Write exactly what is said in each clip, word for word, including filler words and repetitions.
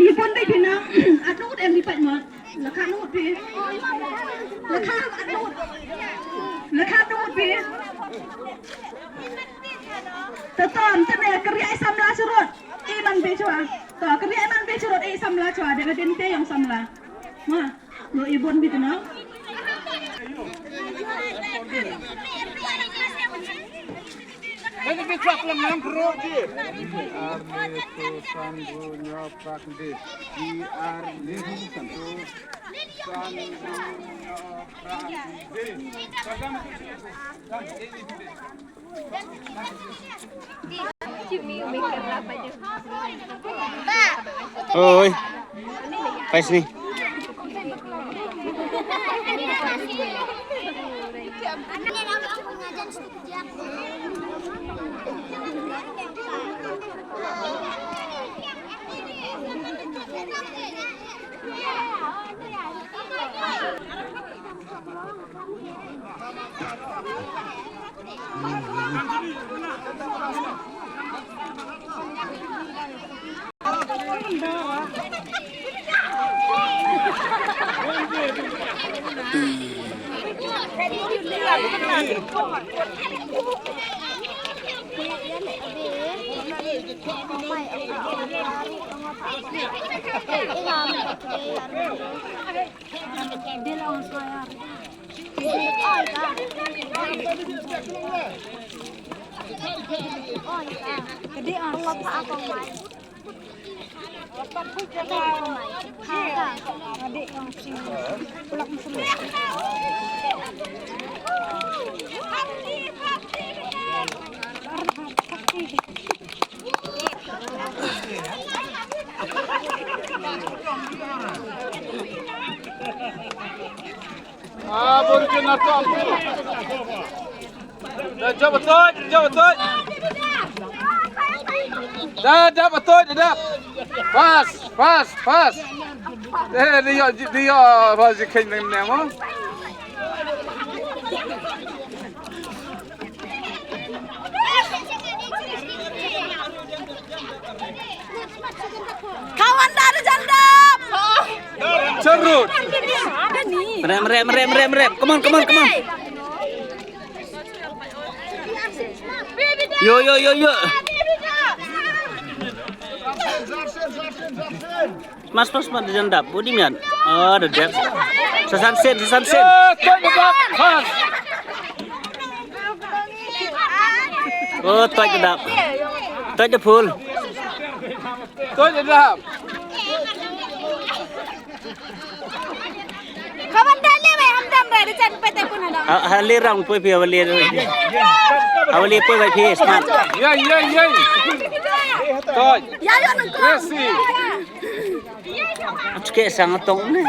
Ïa bun dei phi na, at nud em di pat ma. La kha nud phi. La kha at nud. La kha nud phi. To to, ym tane, kyrïa ïa samla shuh ruh. Ïa man phi shuwa. To, kyrïa ïa man phi shuh ruh, ïa samla shuwa. Dei ka dei te ïa samla. Ma. Lo i bon bit na. Ini kita pelan yang pro je. Ar ne tu san du nyo prak de. Di ar ne tu san du nyo prak de. Oi. Pas ni. Ah, bun kin na to. Da jab betul, jab betul. Da, da betul, da. Pas, pas, pas. Eh, dia, dia, pas je ken nem nem. Kawan dari jandap. Cerut. Rem, rem, rem, rem, rem. Come on, come on, come on. Yo, yo, yo, yo. Mas, mas, mas, da jan dap. Budi mian. Oh, da dap. Sa san sen, sa san sen. Eh, tak da dap. Mas. Oh, tak da dap. Tak da full. Tak da dap. Kawan dah leh, weh, hamdam, weh, da jan pete pun ada. Ha, ha, le rang poi phi, ha, le. Ha, le poi, weh, phi, smart. Ya, ya, ya. Tak. Ya, ya, nang. Yes, si. Achu ke sang tong ne.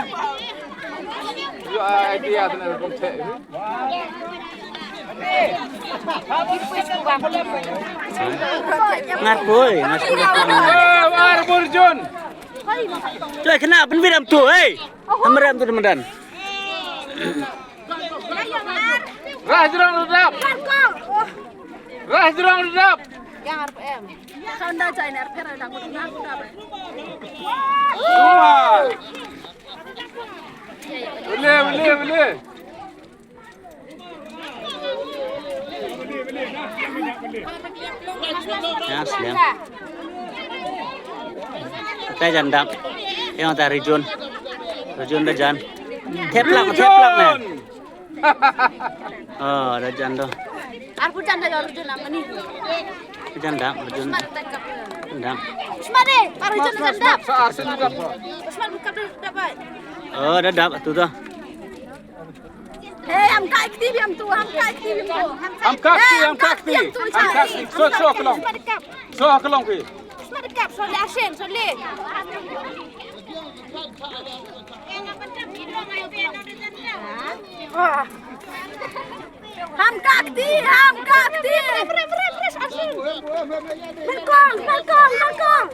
Yo, idea tu nak kong cek. Ngat poi, ngat poi. Eh, war burjun. Choi kena pynbit am tu, eh. Am rem tu teman. Rah jrong redap. Rah jrong redap. Yang R P M. Kau nda chai ni R P M dah aku dengar aku dah. Wah. Boleh, boleh, boleh. Ya, slem. Te jan dap. Yang ta Rijun. Rijun da jan. Thep lang, thep lang ne. Oh, da jan do. Ar pu jan da Rijun am ni. Jan dap, Rijun. Dap. Smart de, ar Rijun jan dap. Sa ar sin dap. Smart buka dap. Oh, da dap tu do. Hey, ham ka kti biang tu, ham ka kti biang tu. Ham ka kti, ham ka kti. Ham ka kti. So, so, kelong. So, kelong ki. Sma dekap, so le asin, so le. Ham ka kti, ham ka kti. Melkong, melkong, melkong.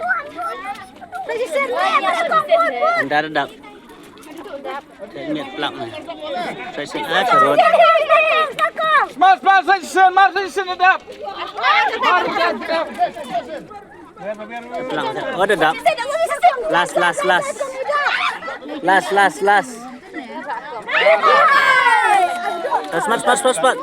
Lagi sen le, melkong pun, pun. Ndar dap. Te miet plak ne. Sa sien ah, sarot. Mas, mas, sa sien, mas, sa sien dap. Mas, sa sien dap. Pelang. Oh, dah dap. Last, last, last. Last, last, last. Smart, smart, smart, smart.